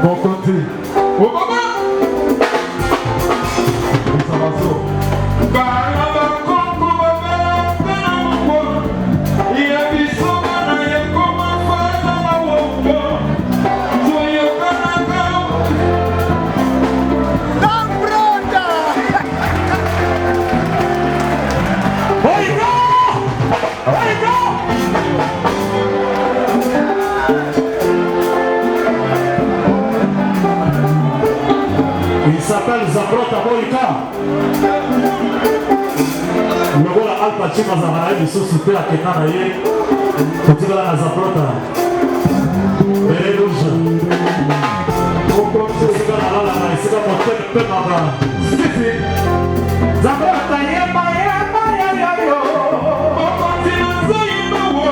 Mokonzi obama Osamaso Bana bakoko babala na moko ya biso bana ekoma fana na wongo toyokanaka. Il s'appelle Zabrota Boyka. Lokola Al Pacino azalaka na ye lisusu te, akenda na ye, totikala na Zabrota. Beret rouge. Esika nalalaka, esika motema epemaka. Sisi. Zabrota yemba yemba yoyoyo. Mokonzi nazoyemba wo.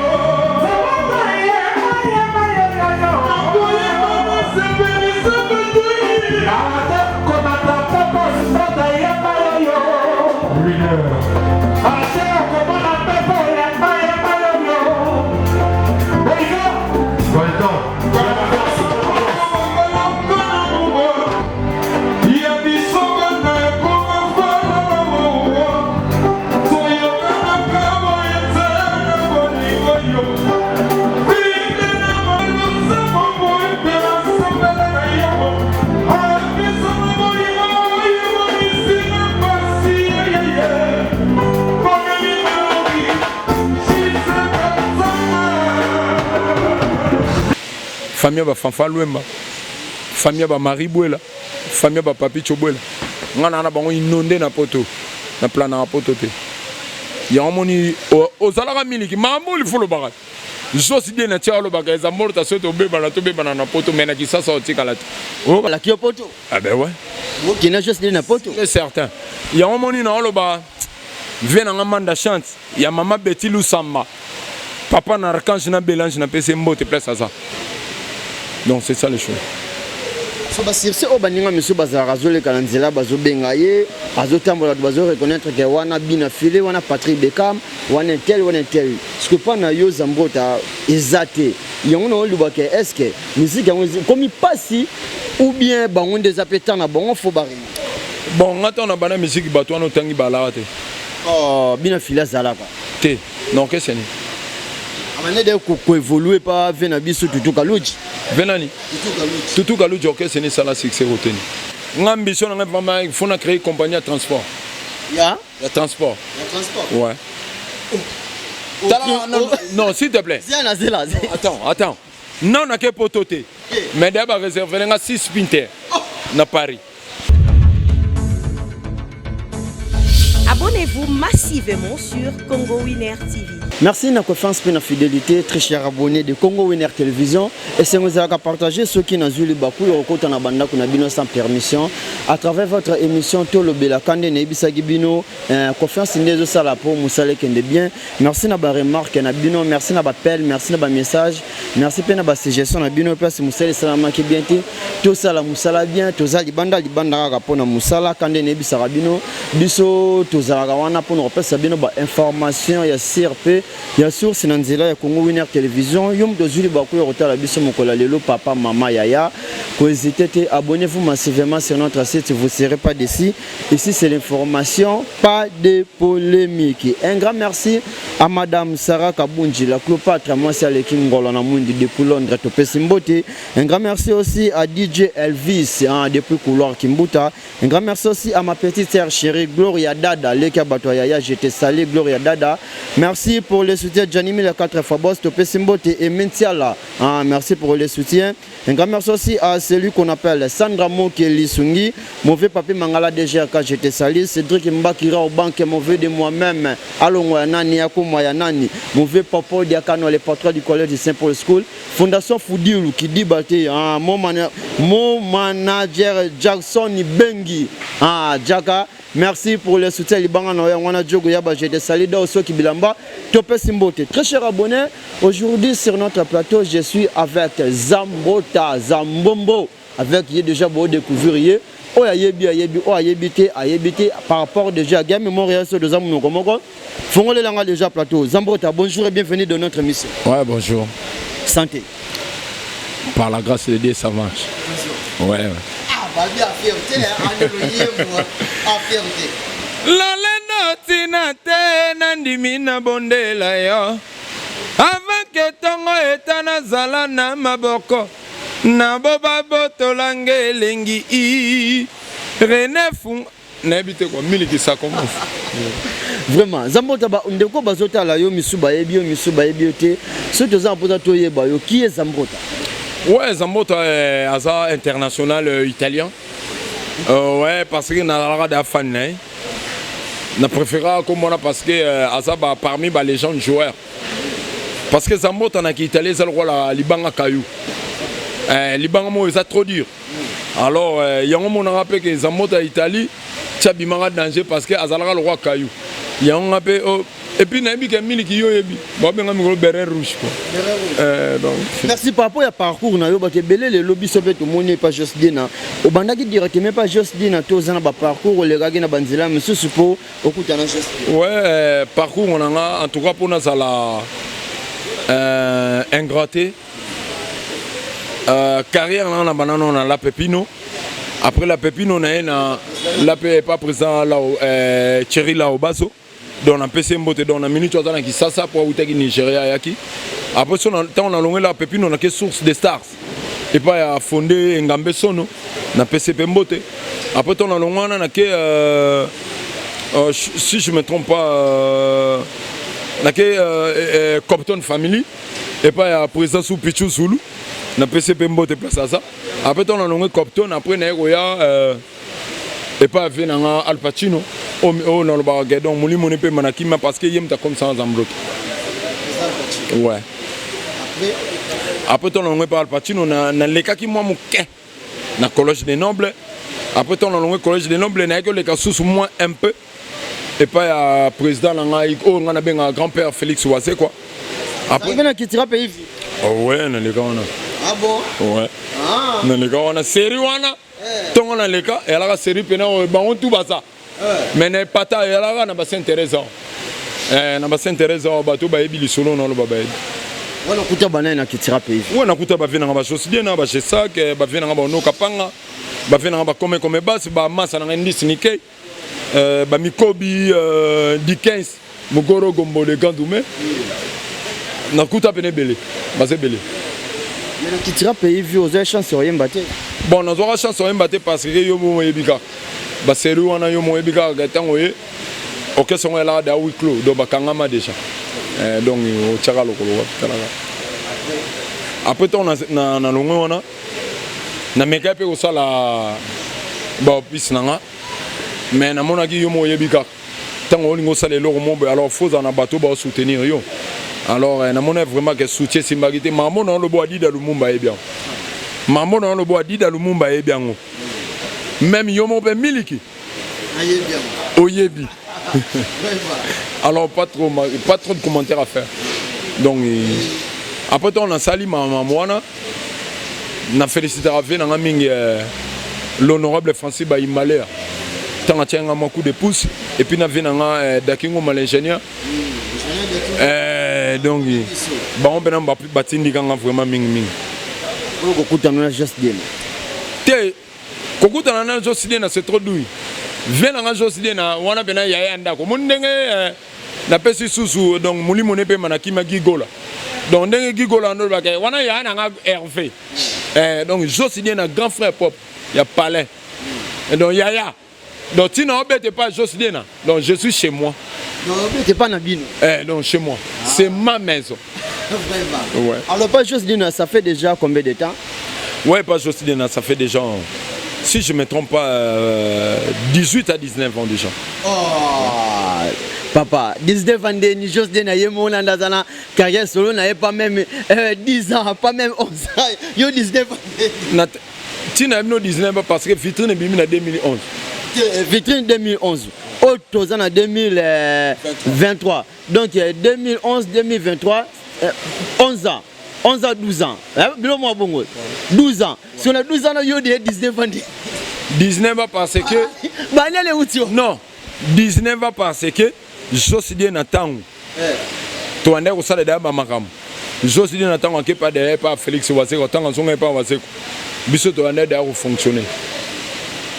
Zabrota yemba yemba yoyoyo. Nakoyemba nasepelisa bato ye. Ate komata pepo Zabrota yemba yoyo. Leader. Ate okomona pepo yemba yemba yoyo. Boyka. Gaëtan. Ya biso bana ekoma fana na wongo toyokanaka boye te na bolingo yo binde na balosambo boye mpe nasambela na yo apesa na bolingo oyo monisi na pasi yeyeye konami malobi sisakatana. Famille ya bafanfa Lwemba, famille ya bamarie Bwela, famille ya bapapi Chobwela, nga na bango inonde na poto, na planaka poto te. Yango moni ozalaka miliki makambo olifo olobaka josi die na tia olobaka eza morta soki tobebana tobebana na poto, mais na Kisasa otikala te. Alaki yo poto. Ah ben ouais. Okende josi die na poto. C'est certain. Yango moni na oloba vie na nga manda chante ya mama Betty Lusamba, papa na Archange na Belange, na pesi mbote place aza. Donc c'est ça le choix. So basurse oyo baninga misusu bazalaka, azoleka na nzela, bazobenga ye, azotambola, bato bazoreconnaître ke wana Bina File, wana Patrick Bekam, wana tel, wana tel. Parce mpa na yo Zambrota eza te. Yango na olobaka, est ce que musique yango komi mpasi ou bien bango nde eza mpe temps na bango fo baremi? Bon, nga ntango na banda musique, bato wana otangi balaka te. Oh, Bina File azalaka te na orchestre nini? Abande de koévolue pa ve na biso Tutu Kaluji. Ve nani? Tutu Kaluji. Orchestre nini esala succès koteni? Nga ambition na ngai vraiment, il faut na créer compagnie ya transport. Ya? Ya transport. Ya transport. Ouais. Tala, non, non, s'il te plaît. Zela, zela. Attends, attends. Non, nake poto te, mais deya bareserve nga 6 Sprinter na Paris. Abonnez-vous massivement sur Congo Winner TV. Merci na confiance mpe na fidélité, très cher abonné de Congo Winner Télévision. Esengo ezalaka partager. Soki nazwi libaku ya kokota na bandako na bino sans permission à travers votre émission Tolobelaka, nde nayebisaki bino, confiance nde ezosala mpo mosala ekende bien. Merci na baremarque na bino, merci na baappel, merci na bamessage, merci mpe na basuggestion na bino. Place mosala esalamaki bien te, tosala mosala bien. Toza libanda libanda kaka mpona mosala. Ka nde nayebisaka bino, biso tozalaka wana mpona kopesa bino bainformation ya sûr mpe ya source na nzela ya Congo Winner Télévision. Yo moto ozwi libaku ya kotala biso mokolo ya lelo, papa, mama, yaya, kohésite te, abonnez-vous massivement sur notre site, vous serez pas déçus. Ici, c'est l'information, pas de polémique. Un grand merci à madame Sarah Kabunji, la Cléopâtre, mwasi aleki ngolo na mundi, depuis Londres, topesi mbote. Un grand merci aussi à DJ Elvis, hein, depuis couloir Kimbuta. Un grand merci aussi à ma petite sœur chérie Gloria Dada. Dada, leki ya bato ya yaya, je te salue Gloria Dada. Merci pour le soutien Gianni Mila 4 fois boss, topesi mbote et Mentiala. Ah, merci pour le soutien. Un grand merci aussi à celui qu'on appelle Sandra Mokeli Sungi, mauvais papi Mangala DGRK, je te salue. Cédric Mbakira au banque, mauvais de moi-même. Alongo ya nani, Yakoma ya nani. Mauvais papa Diakano, le patron du collège de Saint-Paul School. Fondation Fudilu qui dit baté, ah, mon manager Jackson Bengi. Ah, Jaka, merci pour le soutien Libanga na wana Diogo Yaba, je te salue dans Soki Bilamba. Topesi mbote. Très cher abonné, aujourd'hui sur notre plateau, je suis avec Zambota Zambombo. Avec ye déjà beau découvrir ye. Oyo ayebi ayebi, oyo ayebi te ayebi te par rapport déjà à Game Montréal sur deux amour moko. Fongolelanga déjà plateau. Zambota, bonjour et bienvenue dans notre émission. Ouais, bonjour. Santé. Par la grâce de Dieu, ça marche. Ouais, ouais. Ah, bah bien, fierté, hein, fierté. Lolendo ntina te nandimi na bondela yo avant ke ntongo eta nazala na maboko na bo babotolanga elengi i René Funga nayebi te kwa miliki ça commence. Vraiment, Zambota, ba ndeko bazotala yo misu bayebi yo misu bayebi yo te. Soki toza na mposa toyeba yo, qui est Zambota? Ouais, Zambota aza international italien. Ouais, parce que nazalaka da fan na ye. Na préférera komona parce que aza ba parmi ba légendes joueurs. Parce que Zambota na ki Italie eza lokola libanga kayu. Libanga moko eza trop dur. Alors yango monaka mpe ke Zambota ya Italie tia bimaka danger parce que azalaka lokola kayu. Yango nga mpe oh, et puis nayebi ke miliki yo oyebi babenga mikolo béret rouge quoi. Donc Merci par rapport ya parcours na yo bato ebele lelo biso mpe tomoni epa Jos Dina obandaki directement epa Jos Dina to oza na baparcours olekaki na banzela mosusu mpo okutana Jos Dina? Ouais, parcours na nga en tout cas mpo nazala ingraté carrière na nga na banano na La Pepino. Après La Pepino na ye na La Pe pas président la Thierry Laobaso. Donc napesi ye mbote. Donc na minute aza na Kisasa po awutaki Nigeria ayaki. Après so ntango nalongwe La Pepino nake Source des Stars epai ya Fonde Engambe Sono, napesi ye mpe mbote. Après ntango nalongwe wana nake si je me trompe pas nake Copton Family epai ya président Su Pichu Zulu, napesi ye mpe mbote place aza. Après ntango nalongwe Copton, après naye koya epai ya vie na nga Al Pacino oyo nalobaka ke donc molimo ne mpe na kimia parce que ye moto akomisanga Zambroto. Ouais, après ntango nalongwe epai Al Pacino, nalekaki mwa moke na Collège des Nobles. Après ntango nalongwe Collège des Nobles, nayaki oleka susu mwa un peu epai ya président na ngai oyo ngai nabengaka grand père Félix Wase quoi. Après arrivé na Kitira Pays Vie. Oh, ouais, naleka wana. Ah bon? Ouais. Ah. Naleka wana série wana. Ntongo naleka eyalaka série mpena oyo bango tu baza mais na epata eyalaka na basaint Thérèse awa. Na basaint Thérèse awa bato bayebi lisolo na oloba bayebi. Wana okuta banani na Kitira Pays Vie? Oyo nakuta bavie nanga bajosidie na bagesak, bavie nanga baonoka panga, bavie nanga bakomekome basi bamasa nanga ndisi nikei bamikobi Dickens Mokoro Gombo de Gandume. Nakuta pene ebele, baza ebele. Mais na Kitira Pays Vie ozwa chance oyemba te? Bon, nazwaka chance oyemba te parce que yo mo oyebi kaka basérie wana, yo mo oyebi kaka ntango oye orchestre yango elaka da huis clos, donc bakangama déjà. Donc otiaka lokolo wapitalaka. Après ntango nalongwe wana, namekaki mpe kosala baopisi na nga, mais namonaki yo mo oyebi kaka ntango olingi osala eloko mo boye, alors faut ozala na bato baosoutenir yo. Alors namoni vraiment ke soutien esimbaki te. Mambo na olobo Adida Lumumba ayebi yango, mambo na olobo Adida Lumumba ayebi yango, même yo moko mpe miliki oyebi. Alors pas trop de commentaires à faire. Donc après ntango nasali mambo wana, na félicitaka ve nanga mingi l'honorable Francis Bayimalea ntango atiaki nga mwa coup de pouce, et puis na vie na nga Dakingo l'ingénieur. Donc bango mpena batindika nga vraiment mingi mingi. Oyo kokutana na Jos Diena? Te, kokutana na Jos Diena, c'est trop doux. Vie na nga Jos Diena wana mpena yaya ya ndako omoni ndenge napesi susu. Donc molimo ne mpe manakima Gigola, donc ndenge Gigola ndo olobaka wana yaya na nga Hervé. Donc Jos Diena, grand frère propre ya palais. Et donc yaya. Donc ntina obete pas Jos Diena, donc je suis chez moi. Donc obete pas na bino. Eh, donc chez moi, c'est ma maison. Vraiment. Ouais. Alors pas Jos Diena, ça fait déjà combien de temps? Ouais, pas Jos Diena, ça fait déjà, si je me trompe pas, 18 à 19 ans déjà. Oh, papa, 19 ans de Jos Diena, ye mona ndaza na carrière solo na ye pas même 10 ans, pas même 11 ans. Yo 19 ans. Na ntina ya bino 19 ans parce que vitrine ebimi na 2011. Vitrine 2011. Oyo toza na 2023. Donc 2011 2023, 11 ans. 11 ans, 12 ans. Bilo mwa bongo. 12 ans. Si on a 12 ans, yo de 19 ans. 19 ans parce que Banele uti. Non, 19 ans parce que Jos Diena ntango tobandaki kosala deya bamakambo. Jos Diena ntango akepa derrière pa Félix Waseko, ntango azonga epa Waseko, biso tobandaki deya kofonctionner,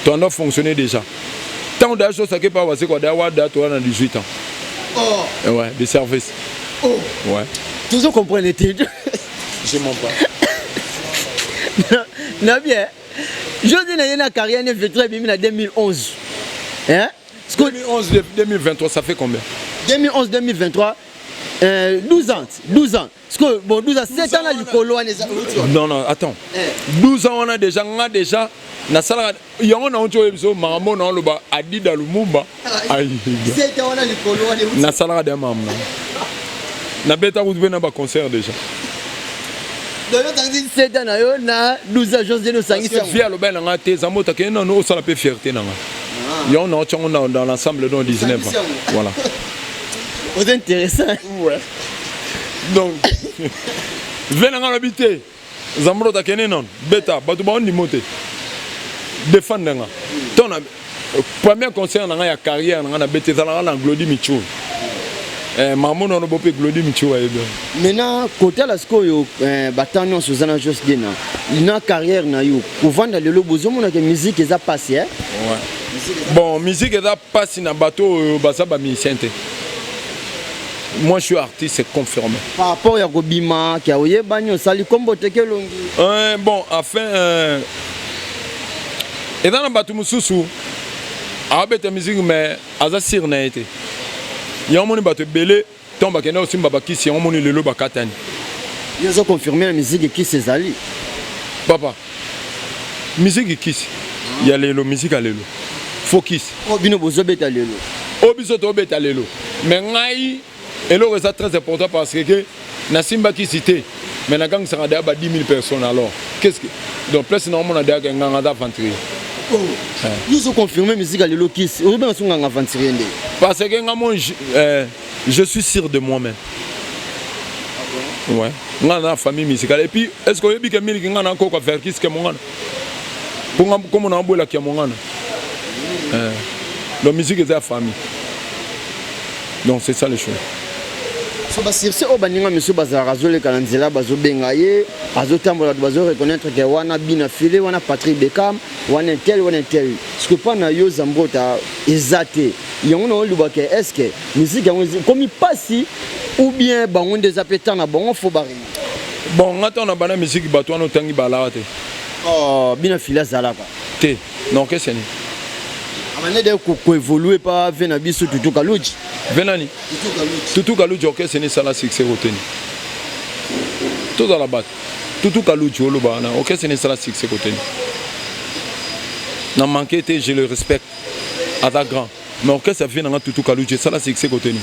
tobanda fonctionner déjà. Ntango deya Jos akepa Waseko, deya wada toza na 18 ans. Oh. Ouais, de service. Oh. Ouais. Toujours comprendre te. Je mens pas. Na bien. José na ye na carrière ne vitrine ebimi na 2011. Hein? 2011 2023, ça fait combien? 2011 2023, 12 ans, 12 ans. Parce que bon, 12 ans, 7 ans na likolo wana eza. Non, non, attends. 12 ans wana déjà, nga déjà nasalaka yango na oti oyo biso makambo na oloba Adida Lumumba. Ayi. 7 ans wana likolo wana euti. Nasalaka deya makambo na nabeta kutu mpe na baconcert déjà. Donc yo otangisi 7 ans na yo na 12 ans, José osangisi yango. Vie alobaki na nga te eza moto akende nano osala mpe fierté na nga yango na otiango dans l'ensemble, donc 19 ans. Osangisi yango. Voilà. Oza intéressant. Ouais. Donc ve na nga alobi te Zambro akende nano beta bato baondimo te défendre nga to na premier concert na nga ya carrière na nga na beta ezalaka na Glodi Michou. Eh, mamo nono bo mpe Glodi Michou ayebi. Maintenant kotala sikoyo, batemps nyonso oza na Jos Dena na carrière na yo, kovanda lelo bozomonaka musique eza pasi, eh? Ouais. Bon, musique eza mpasi na bato oyo baza bamusicien te. Moi, je suis artiste, c'est confirmé. Par rapport ya kobima kia oyebani, osali kombo teke elongi. Bon, enfin, eza na bato mosusu abeta musique mais aza sûr na ye te. Yango moni bato ebele ntango bakenda kosimba bakisi, yango moni lelo bakatani. Yo ozo confirme na musique kisi ezali? Papa, musique kisi ya lelo, musique ya lelo fo kisi. Oyo bino bozobeta lelo. Oyo biso tobeta lelo. Mais ngai eloko eza très important parce que nasimba kisi te, mais nakangisaka deya ba 10 000 personnes. Alors qu'est-ce que donc place naomona deyaka nganga aza aventurier. Yo ozo confirme musique ya lelo kisi, ozobenga so nganga aventurier nde? Parce que nga moi je suis sûr de moi-même. Ouais, nga na famille musicale. Et puis est ce que oyebi ke miliki nga na koka verkis ke mongana mpo nga kombo na abwelaki ya mongana. Donc musique eza ya famille, donc c'est ça les choses. So basurse oyo baninga misusu bazalaka, azoleka na nzela, bazobenga ye, azotambola, bato bazoreconnaître ke wana Bina File, wana Patrick Bekam, wana tel, wana tel. Parce mpa na yo Zambrota eza te. Yango na olobaka, est ce que musique yango komi mpasi ou bien bango nde eza mpe temps na bango fo barégner? Bon, nga ntango na banda musique, bato wana otangi balaka te. Oh, Bina File azalaka. Te, na orchestre nini? Abande de koévolue pa ve na biso Tutu Kaluji. Ve nani? Tutu Kaluji. Orchestre ni esala succès koteni? Tozala bato, Tutu Kaluji oloba wana, orchestre ni esala succès koteni? Na manqué te, je le respecte, aza grand, mais orchestre avie nanga Tutu Kaluji esala succès koteni?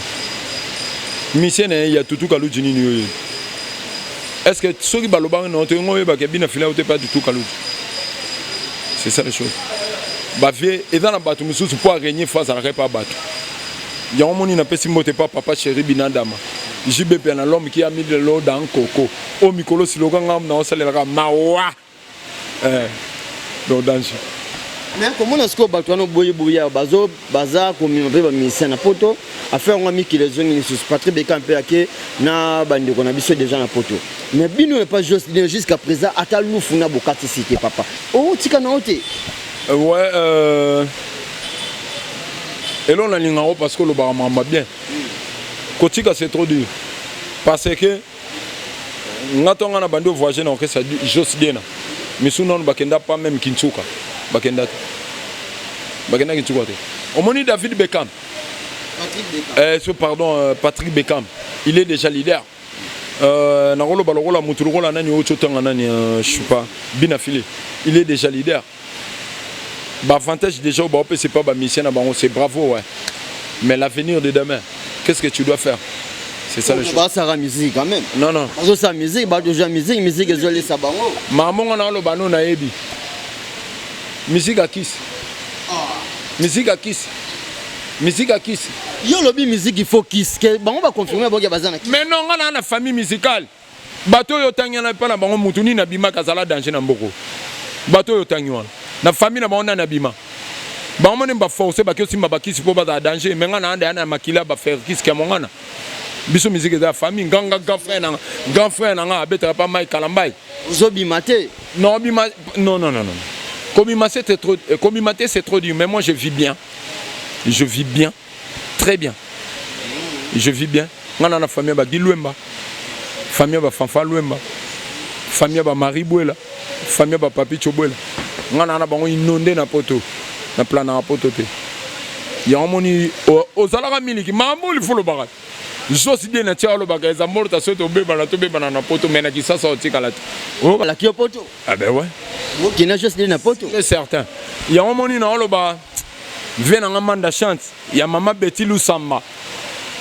Misie na ye ya Tutu Kaluji nini oyo? Est ce que soki balobanga na te ngo oyebaka Bina Fila te pa Tutu Kaluji? C'est ça les choses. Bavie eza na bato mosusu mpo arégner fo azalaka epa bato. Yango moni napesi mbote pa papa chéri Binadama JB mpe na l'homme qui a mis de l'eau dans coco. Oyo mikolo siloka nga na osalelaka mawa, donc danger. Mais komona sikoyo bato wana boyeboya bazo baza komema mpe bamusicien na poto, affaire yango mikili ezongi lisusu. Patrick Beka mpe ake na bandeko na biso déjà na poto, mais bino pas jusqu'à présent ata lufu na bokatisi te. Papa, otika na yo te. Ouais, eloko nalingaka parce que olobaka makambo bien. Kotika, c'est trop dur parce que nga ntonga na bandi ovoyage na orchestre Jos Diena, misu nano bakenda pas même Kintsuka bakenda te. Bakendaki nsuka te. Omoni David Beckham. Patrick Beckham. So, pardon, Patrick Beckham. Il est déjà leader. Nakoloba lokola mutu lokola nani oyo totanga nani, je sais pas, Bina File. Il est déjà leader. Ba avantage déjà ba c'est pas ba mission na bango, c'est bravo, ouais. Mais l'avenir de demain, qu'est-ce que tu dois faire? C'est ça le chose. Basala musique quand même. Non, non. Bazosala musique, bazozwa musique, musique ezolesa bango. Maman na oloba no nayebi. Musique akisi. Musique akisi. Musique akisi. Yo olobi musique il faut kisi ke bango baconfirme boke baza na kisi. Mais non, nga na na famille musicale. Bato oyo otangi wana epa na bango mutu nini abimaka azala danger na mboko. Bato oyo otangi wana na famille na bango nani abima? Bango moni baforce baki osimba bakisi mpo bazala danger. Me nga na anda ya na makila bafer kisi ya mongana. Biso musique eza ya famille. Nganga grand frère na nga, grand frère na nga abetaka pa Mike Kalambayi. Ozobima te. Non, bima, non, non, non, non. Kobima, c'est trop, kobima te, c'est trop dur. Mais moi, je vis bien. Je vis bien. Très bien. Je vis bien. Nga na famille ba Gilwemba. Famille ba Fanfa Lwemba. Famille ba Marie Bouela. Famille ba Papi Chobwela. Nga na bango inondé na poto. Na plan na poto te. Yango moni ozalaka miliki makambo il faut lobaka. Zosi die na tia olobaka eza morta soki tobebana tobebana na poto mais na Kisasa otikala te. Alaki yo poto. Ah ben ouais. Okenda Jos die na poto. C'est certain. Yango moni na oloba vie na nga Manda Chante ya mama Betty Lusamba.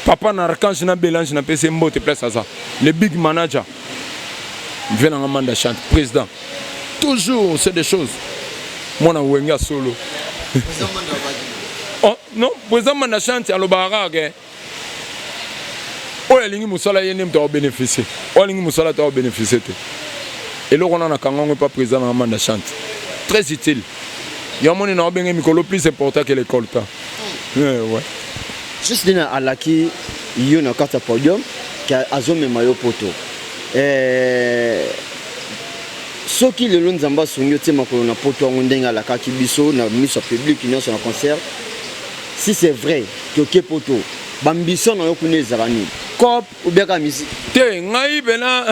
Papa na Archange na Belange na pese mbote place aza. Le big manager. Vie na nga Manda Chante président. Toujours c'est des choses. Mwana wenga solo. Oh, non, président Manda Chante alobaka kaka ke oyo alingi mosala ye nde moto akobénéficie, oyo alingi mosala te akobénéficie te. Eloko wana nakanga yango epa président na Manda Chante, très utile. Yango moni na obenge mikolo plus important que l'école ta. Ouais. Juste nde alaki yo na kati ya podium ke azomema yo poto. Soki lelo Nzambe asungi otie makolo na poto yango ndenge alakaki biso na miso ya public nyonso na concert, si c'est vrai ke oke poto, baambition na yo kuna ezala nini? Cop ou bien kaka musique? Te, ngai pena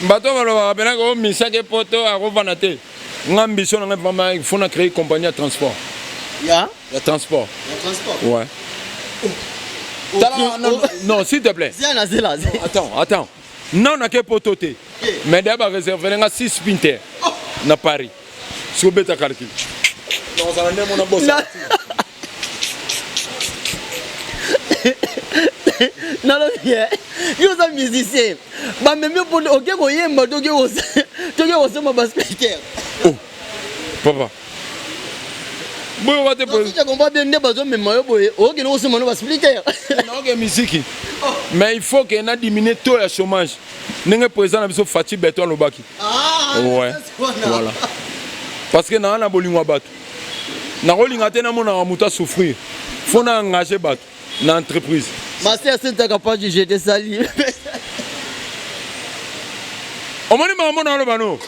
bato balobaka pena ko misaki poto akovanda te. Nga ambition na ngai vraiment, il faut na créer compagnie ya transport. Ya? Ya transport. Ya transport. Ouais. Tala, non, non, s'il te plaît. Zela, zela. Attends, attends. Non, nake poto te. Mais d'ailleurs baréserve nga 6 sprinter na Paris. Si obeta calcul. Nakozala nde mona bosa. Nalobi ye, yo oza musicien, bamemi yo mpo oke koyemba, toke kosomba baspeaker. Oh, papa. Boyoka te. Je comprends bien nde bazomema yo boye, okende kosomba no baspeaker. Naoke misiki. Mais il faut que na diminuer taux ya chômage. Ndenge président na biso Fatshi Beton alobaki. Ouais. Voilà. Parce que na na bolingo ya bato. Nakolinga te namonaka moto asouffrir. Faut na engager bato na entreprise. Master Sentaka Paji, je te salue. Omoni makambo na oloba no.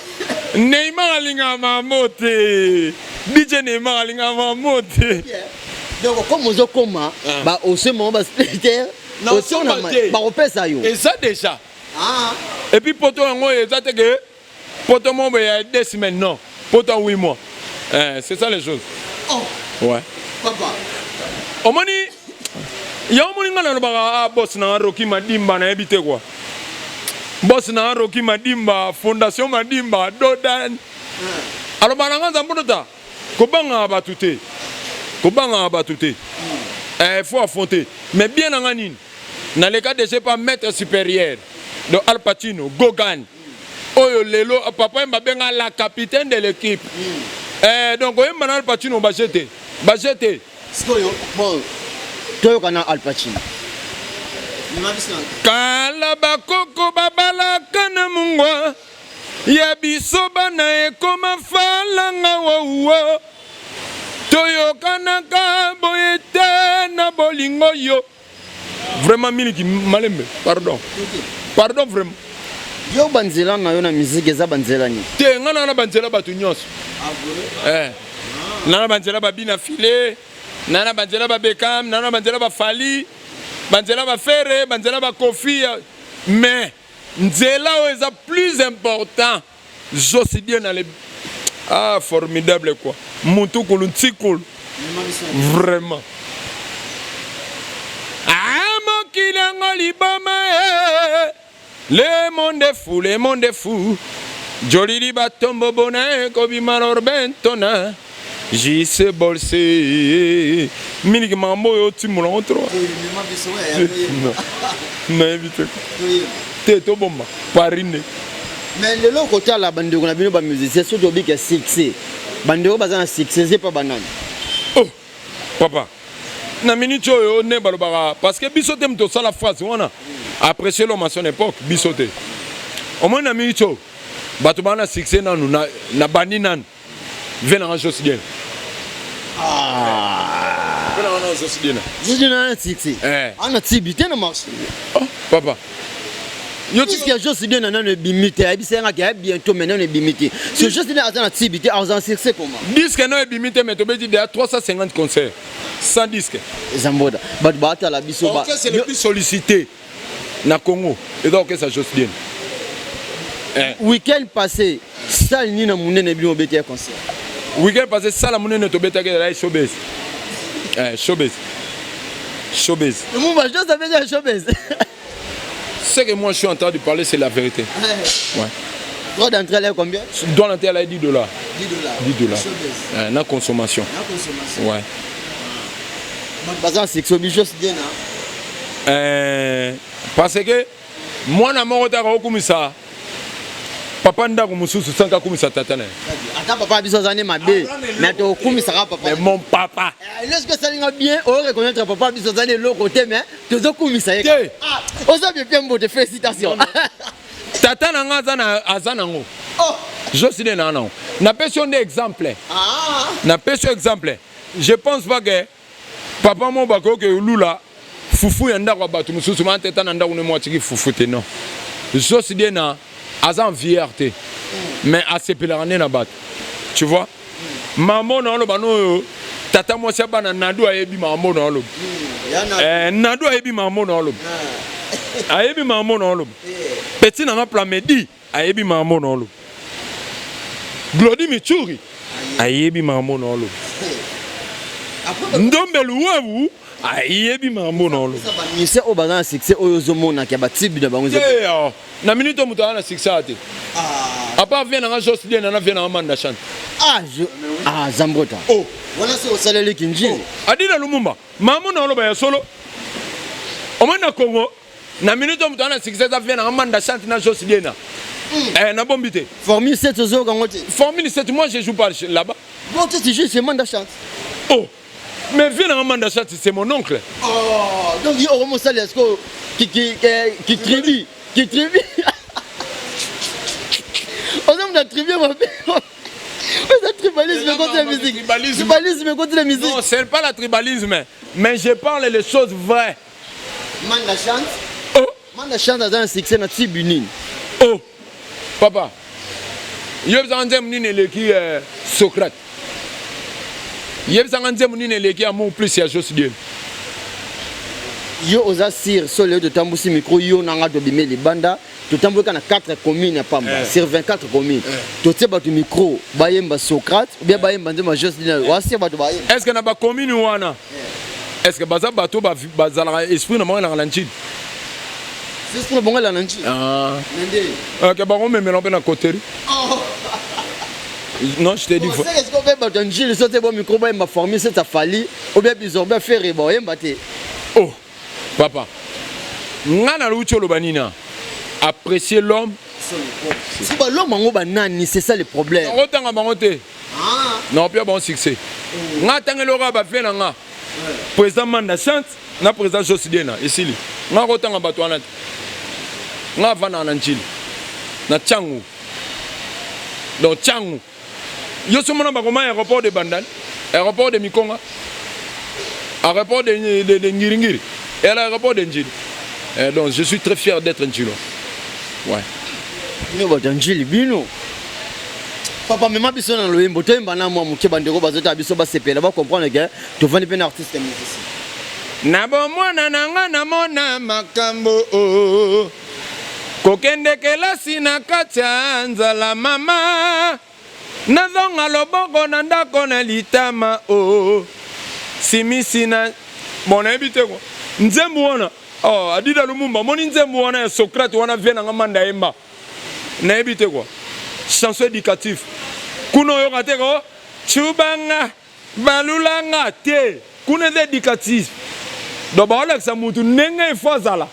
Neymar alingaka makambo te. DJ Neymar alingaka makambo te. Donc comme ozokoma ba osema baspeaker, Na osomba te. bakopesa yo. Eza déjà. Et puis poto yango eza te ke poto moko boye ya 2 semaines, non. Poto ya 8 mois. Eh, c'est ça les choses. Oh, Ouais. papa. Omoni yango omoni ngai nalobaka, ah, boss na nga Roki Madimba, nayebi te quoi. Boss na nga Roki Madimba, Fondation Madimba, Dodan. Alobaka na nga nzambo ta kobangaka bato te. Kobangaka bato te. Eh, faut affronter. Mais bien na nga nini? Naleka déjà pas maître supérieur. Donc Al Pacino, Gogan. Oyo lelo papa yemba benga la capitaine de l'équipe. Eh, donc oyemba na Al Pacino baje te. Baje te. Sikoyo bon, toyoka na Al Pacino. Kala bakoko babalaka na mungwa ya biso bana ekoma falanga wouo, toyokanaka boye te na bolingo yo. Vraiment miliki malembe, pardon, pardon, vraiment. Yo banzela na yo na musique eza banzela nini? Te, nga na banzela bato nyonso. Eh. Na na banzela babina file, na na banzela babekam, na na banzela bafali, banzela bafere, banzela bakofi. Mais nzela oyo eza plus important, Josidie na le, ah, formidable quoi, mutukulu ntikulu. Vraiment. Ah, mokili yango liboma eh. Le monde est fou, le monde est fou. Jolili batombo bona ekobima Rorbentona. JC Bolse. Miliki makambo oyo otimola ngo trop. Nayebi te. Te tobomba Paris nde. Mais lelo kotala bandeko na bino ba musiciens soki obika succès. Bandeko baza na succès epa banani? Oh papa na minute oyo nde balobaka parce que biso te moto osala phrase wana apprécier l'homme à son époque biso te omoni na minute oyo bato baa na succès nanu na, na bandi nanu vie nanga jos diena ah. vie nanga nanu jos diena jos diena na succès eh. ana tibi te na marché oh, papa yo puisque ya Jos Diena nano ebimi te ayebisa yanga ke ya bientôt mais nano ebimi te so Jos Diena aza na tibi te aza na succès comment disque nano ebimi te mais tobeti deja 350 concerts sans disque eza mboda bato baatala biso ba orchestre le plus sollicité na Congo eza orchestre ya Jos Diena eh. Week-end passé salle nini na monene bino obeti ya concert week-end passé salle monene tobetaki ezalaki showbase eh, showbase showbase Lumumba Jos abeti ya showbase. Ce que moi je suis en train de parler, c'est la vérité. Ouais. Droit d'entrée, elle est combien? Droit d'entrée, elle est 10 dollars. 10 dollars. 10 dollars. Ouais, na consommation. Na consommation. Ouais. Baza sexo bijo bien hein. Parce que mwana moko taka okumisa papa ndako mosusu sans akumisa tata na ye. Ata papa biso aza ne mabe, mais tokumisaka papa. Mais mon papa. Lorsque esalinga bien, o reconnaître papa biso aza ne eloko te mais tozokumisa ye. Te. Ah, oza bien bien mbote, félicitations. Tata na nga aza na aza nango. Oh. Josi nde na nango. Napesi yo nde exemple. Ah. Napesi yo exemple. Je pense pas que papa moko bakoki kolula fufu ya ndako ya bato mosusu ma teta na ndako ne mwa atiki fufu te non. Josi nde na aza envieur te. Mais asepelaka nde na bato. Tu vois? Mambo na oloba noyo tata mwasi ya bana Nadu ayebi mambo na oloba. Eh, Nadu ayebi mambo na oloba. Ayebi mambo na oloba. Petit na nga Plamedi ayebi mambo na oloba. Glody Michuri ayebi mambo na oloba. Ndombe Luwewu ayebi mambo na oloba. Ba musiciens oyo baza na succès oyo ozomona ke ba tibi na bango. Te, oh. Na minute oyo moto aza na succès aza te. À part vie na nga Jos Diena na vie na nga Manda Chante. Ah, je... ah Zambrota. Oh. Wana se osaleli kinjili. Oh. Adina Lumumba, mamu na oloba ya solo. Omoni na Congo, na minute oyo moto aza na succès aza vie na nga Manda Chante na Jos Diena. Eh, na bombi te. Formule 7 ozoyoka yango te. Formule 7, moi je joue pas là-bas. Bon, tu joues chez Manda Chante. Oh. Mais vieux na Manda Chante, c'est mon oncle. Oh, donc yo okomosali est-ce que qui tribu, qui tribu. Oza na tribu mabe. Oza tribalisme contre la musique. Tribalisme contre la musique. Non, c'est pas la tribalisme, mais je parle les choses vraies. Manda Chante. Oh. Manda Chante aza na succès na tribu nini? Oh. Papa. Yebisanga nzembo nini eleki eh, Socrate. Yebisanga nzembo nini eleki amour plus ya Jos Dieu. Yo oza sire so lelo totambusi micro yo na nga tobimi libanda totamboki na 4 communes ya pamba eh. Sur 24 communes eh. Totie bato micro bayemba Socrate ou bien bayemba nzembo ya Jos Dieu oza sire bato bayemba. Est ce que na ba commune wana est ce que baza bato bazalaka esprit na bango elaka na ntili? Esprit na bango elaka na ntili. Ah. Ok, bango memela mpe na coterie. Oh. Non, je te dis. Bon, c'est ce qu'on fait bato njili sote bo micro bayemba formule c'est afali ou bien bizor bien ferre ba oyemba te. Oh, papa. Nga na luti oloba nini? Apprécier l'homme. Si ba l'homme yango ba nani, c'est ça le problème. Otanga bango te. Ah. Na opia bango succès. Nga tangeli oka ba vie na nga. Président Manda chante na président Jos Diena esili. Nga kotanga bato wana te. Nga avandaka na Njili. Na Tshangu. Donc Tshangu. Yo somona bakoma aéroport de Bandal, aéroport de Mikonga, aéroport de Ngiringiri et à l'aéroport de Njili. Eh, donc je suis très fier d'être Njilo. Ouais. Bino bato ya Njili bino. Papa mema biso na loyembo toyemba na mwa moke bandeko bazotala biso basepela ba comprendre que tovandi mpe na artiste musicien. Na bomwana na nga namona makambo oh. Kokende kelasi na kati ya nzala mama. Nazonga loboko na ndako na litama oh. Simisi na bon nayebi te quoi. Nzembo wana oh, Adida Lumumba moni nzembo wana ya Socrate wana vie nanga manda yemba. Nayebi te quoi. Chanson éducative. Kuna oyoka te ko chubanga balulanga te. Kuna eza éducatif. Donc baolakisa mutu ndenge il faut azala.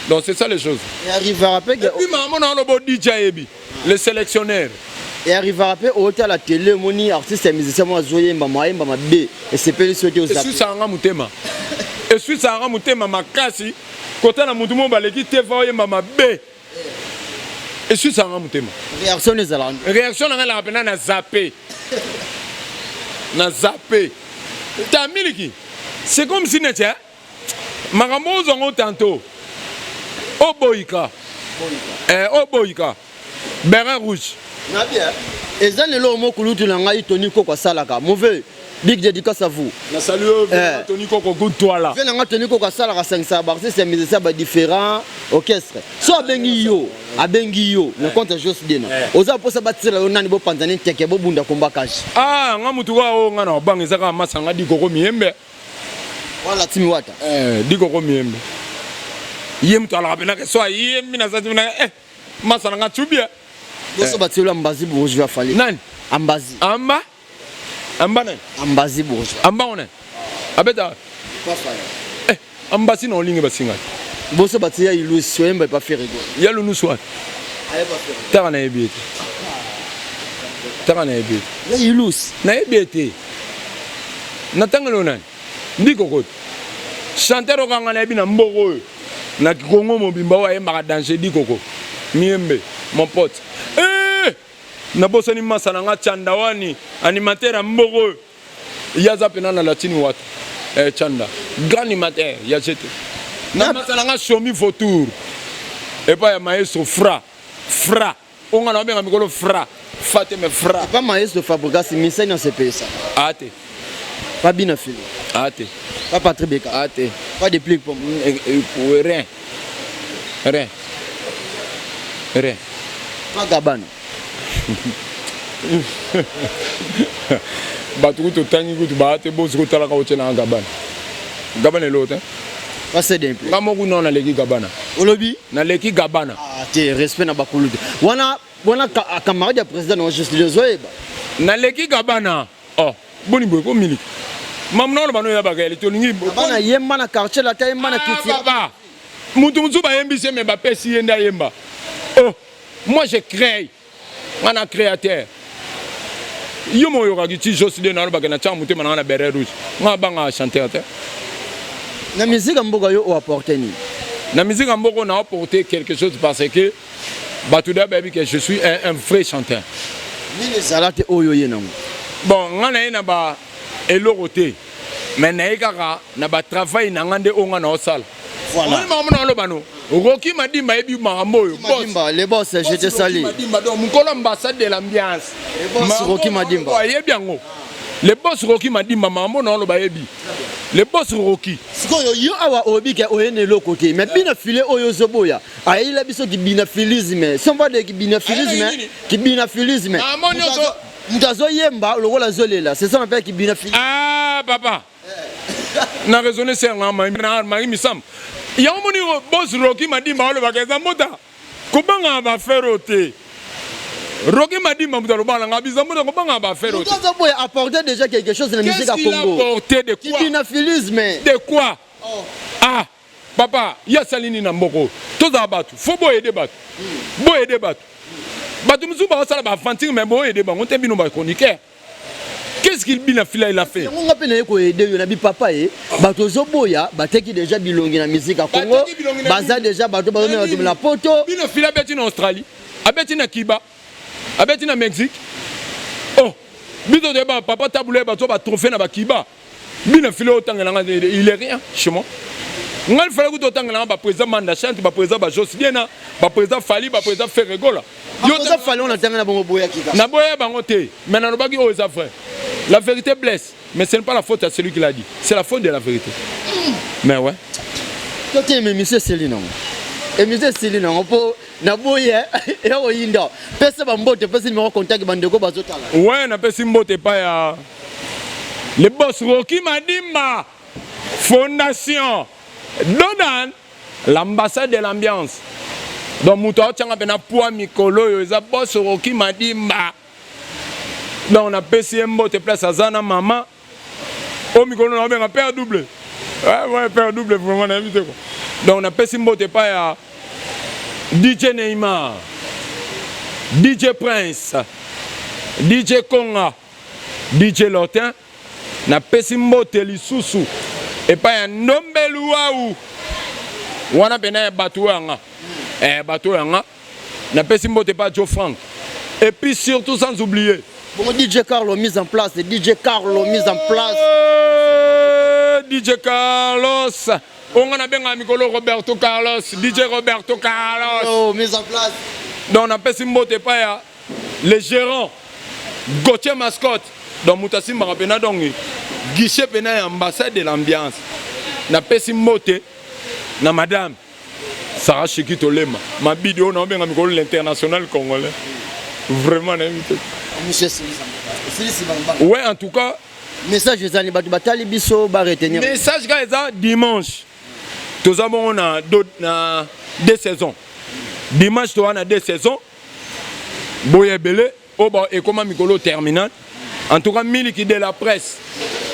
Donc c'est ça les choses. Et arrivera pe Et puis maman na lobo DJ ayebi le sélectionneur. Et arrivera pe otala télé moni artiste ya musicien mo azoyemba mayemba mabe esepeli soki ozape. Esuisaka nga motema. Esuisaka nga motema makasi kotala mutu mo baleki te fa oyemba mabe. Esuisaka nga motema. Réaction ezalaka. Réaction na nga elaka pena na zappe. Na zappe. Ta miliki. C'est comme si neti hein? Makambo ozwa ngo tantôt. Oboyika. Eh, oboyika. Beret rouge. Na bien. Eza lelo mo kulutu na ngai Tony Koko asalaka. Mauvais. Big dédicace à vous. Na salue eh. Tony Koko good toi là. Viens na ngai Tony Koko asalaka sangisa ba artistes ya musiciens ba différents orchestres. So abengi yo, abengi yo na compte Jos Dena. Eh. Oza posa batira yo nani bo panzani teke bo bunda combat cash. Ah, nga mutu wa o nga na bang ezaka masanga di koko miyembe. Wala timi wata. Eh, di koko miyembe. Ye mutu alaka pena ke so ayembi na sati na eh masana nga tubia. Boso eh. batielo ambazi bourgeois fallait. Nani? Ambazi. Amba? Amba nani? Ambazi bourgeois. Amba ona. Abeta. Pas fallait. Eh, ambasi na olingi basinga. Boso batia ilusi oyemba pa ferre go. Ya lunu soit. Taka na yebi ete. Taka na yebi ete. Ya ilusi. Na yebi ete. Na tangelo nani? Ndiko kote. Chanteur okanga na yebi na mboko oyo. Na Congo mobimba oyo ayembaka danger dikoko. Miyembe, mon pote. Eh! Nabosani masa na nga Chanda wani, animateur ya mboko oyo. Ye aza pena na latini wata. Eh, Chanda, grand animateur ya GT. Na masa na nga Shomi Vautour. Epa ya maestro Fra. Fra. Onga na obenga mikolo Fra. Fate me Fra. Epa maestro Fabregas misani asepelisa. Ate. Pa bina fili. Ate. Pa Patrick Beka. Ate. Pa Deplick Pomba. Mm, eh, eh, rien. Rien. Rien. Pa Gabana. bato kutu otangi kutu baa te bozi kotalaka otye na gabana gabana eloko te nga moko nao naleki gabana olobi naleki gabana ah, te respect na bakulu te wana wana camarade ya président na juste ozoyeba naleki gabana Oh, boni boye ko miliki. Mamu na oloba no ya ba réalité olingi. Bana yemba na quartier la ta yemba na ah, kiti. Papa. Mutu musu ba yembi se mais ba pesi ye nda yemba. Oh, moi je crée. Nga na créateur. Yo mo yokaki ti Jos de na olobaka na tia motema na nga na beret rouge. Nga banga chanteur te. Na musique ya mboka yo o apporter nini? Na musique ya mboka na apporter quelque chose parce que bato da bayebi que je suis un, un vrai chanteur. Nini ezala te oyo ye nango? Bon, nga na ye na ba eloko te. Mais na ye kaka na ba travail na nga nde oyo nga na osala. Voilà. Omoni makambo na oloba no. Rocky Madimba ayebi makambo oyo. Madimba, le boss, je te salue. Madimba, donc mukolo ambassade de l'ambiance. Le boss Rocky Madimba. Ayebi yango. Le boss Rocky Madimba makambo na oloba ayebi. Le boss Rocky. Sikoyo yo awa oyebi ke oye na eloko te mais bina filet oyo ozoboya ayela biso kibinafilisme si on parle de kibinafilisme kibinafilisme moto azoyemba lokola azolela c'est ça on appelle kibinafilisme ah papa na raisonne ser na marie misamu yango moni boss Rocky Madimba olobaka eza mbota kobangaka bafere oyo te Rocky Madimba moto alobaka na ngai biza mbota kobangaka bafere oyo te azoboya apporter déjà quelque chose na musique ya Congo apporter de quoi kibinafilisme de quoi oh. Ah papa ye asali nini na mboka oyo tozala bato fo boyede bato boyede bato bato mosusu bakosala baaventure mais boyede bango te bino bachroniqueur. Qu'est-ce qu'il bina fila il a fait? Yango nga pe naye ko aider yo na bi papa ye bato ozoboya bateki déjà bilongi na musique ya Congo baza déjà bato bazomela bato na poto. Bino fila abeti na Australie, abeti na Cuba, abeti na Mexique. Oh, biso toyeba papa tabule bato ba trophée na ba Cuba. Bino fila otangela nga il est rien chez moi. Ngai fala kutu otangela nga ba président Manda Chante, ba président ba Jos Diena, ba président Fally, ba président Ferre Gola. Yo oza Fally on atanga na bango boya kika. Na boya bango te, mais na lobaki oyo eza vrai. La vérité blesse, mais ce n'est pas la faute à celui qui l'a dit, c'est la faute de la vérité. Mais ouais. Toi tu es monsieur Céline. Émission Céline po na boye ya koyinda. Pesa ba mbote, pesa numéro contact bandeko bazotala. Ouais, na pesi mbote pa ya. Le boss Rocky Madimba, Fondation Dodan, l'ambassade de l'ambiance. Donc moto aotianga mpena poids mikolo oyo eza boss Rocky Madimba. Donc napesi ye mbote place aza na mama oyo mikolo na obenga père double. Ouais, père double vraiment nayebi te quoi. Donc napesi mbote epai ya DJ Neymar, DJ Prince, DJ Konga, DJ Lotin. Napesi mbote lisusu epai ya Ndombe Luau wana mpena ya bato oyo yanga bato oyo yanga. Napesi mbote epai ya Joe Frank et puis surtout sans oublier Bon, DJ Carlo mise en place, DJ Carlo mise en place. DJ Carlos onga nabengaka mikolo Roberto Carlos, DJ Roberto Carlos. Oh, mise en place. Donc napesi mbote epai ya le gérant Gauthier Mascotte, donc moto asimbaka mpena donc guichet mpena ya ambassade de l'ambiance. Napesi mbote na madame Sarah Shiki Tolema Mabidi oyo naobenga mikolo l'international congolais, vraiment nayebi te. Monsieur Silisi Bambang. Ouais, en tout cas Message ezali bato batali biso ba retenir. Message kaka eza dimanche toza bongo na deux saisons. Dimanche toza na deux saisons boye ebele oyo ekóma mikolo terminal. En tout cas, Miliki de la presse,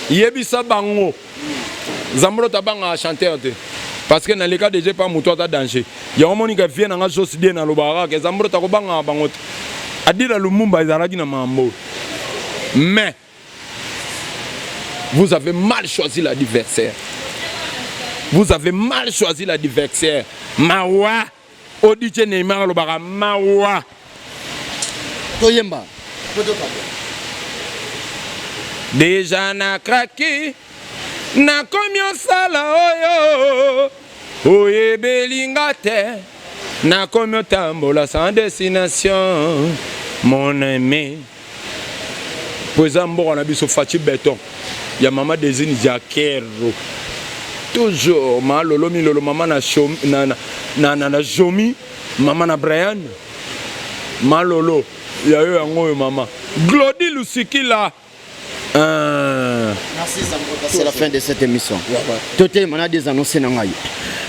yebisa bango Zambolo tabangaka chanteur te parce que naleka déjà pa moto aza danger. Yango monika vie nanga Jos Die nalobaka kaka Zambolo takobangaka bango te. Adila Lumumba ezalaki na mambo, mais vous avez mal choisi l'adversaire, vous avez mal choisi l'adversaire. Mawa o DJ Neymar alobaka mawa. Toyemba. Déjà nakraki, nakomi osala oyo oyebelinga te, nakomi otambola sans destination, mon ami, po eza mboka na biso Faci Beton ya mama Desine Jakero, toujours ma lolo milolo, mama na, na, na, na, na, na Jomi, mama na Brian Malolo ya yo yango oyo mama Glodi Lusikila. Merci Zambota, c'est la fin de cette émission. Toté, on a des annonces na ngai.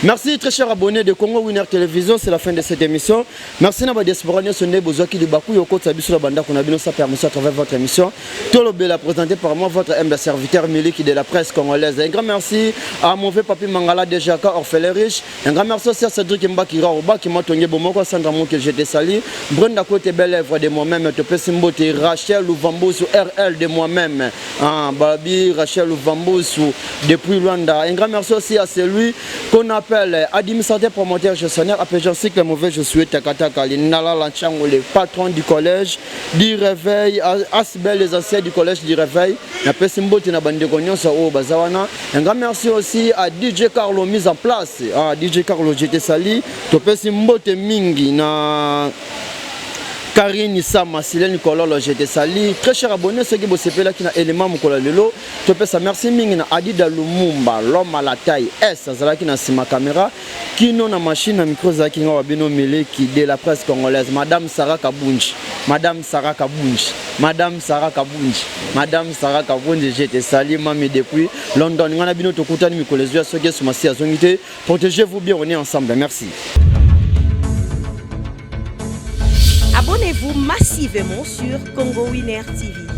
Merci très cher abonné de Congo Winner Télévision, c'est la fin de cette émission. Merci na ba diaspora nyonso nde bozwaki libaku yo kotsa biso na bandako na bino sa permission à travers votre émission. Tolobela, présenté par moi, votre humble serviteur Miliki de la presse congolaise. Un grand merci à mauvais papi Mangala Dejaka, orphelin riche. Un grand merci aussi à Cédric Mbakira, Oba qui m'a tongué Bomoko, Sandra Mouke, je te salue. Brenda Kote, belle œuvre de moi-même, Topesi Mbote, Rachel Ouvamboussou, RL de moi-même. Ah, Babi, Rachel Ouvamboussou, depuis Luanda. Un grand merci aussi à celui qu'on appelle administrateur, promoteur, gestionnaire, appelé cycle mauvais, je suis Takataka, Nala Lanchango, le patron du collège du réveil, Asbel, les anciens du collège du réveil. Napesi mbote na bandeko nyonso oyo baza wana. Un grand merci aussi à DJ Carlo mise en place. Ah, DJ Carlo, je te salue. Topesi mbote mingi na Karine Sama, Silène Kololo, je te salue. Très cher abonné, ceux qui bosepelaki na élément mokolo lelo, topesa merci mingi na Adida Lumumba, l'homme à la taille S, azalaki na sima caméra, kino na machine na micro ezalaki nga wa bino Miliki de la presse congolaise, Madame Sarah Kabunji, Madame Sarah Kabunji, Madame Sarah Kabunji, Madame Sarah Kabunji, je te salue mami depuis London. Nga na bino tokutani mikolo ezwi soki Yesu Masiya azongi te. Protégez-vous bien, on est ensemble. Merci. Abonnez-vous massivement sur Congo Winner TV.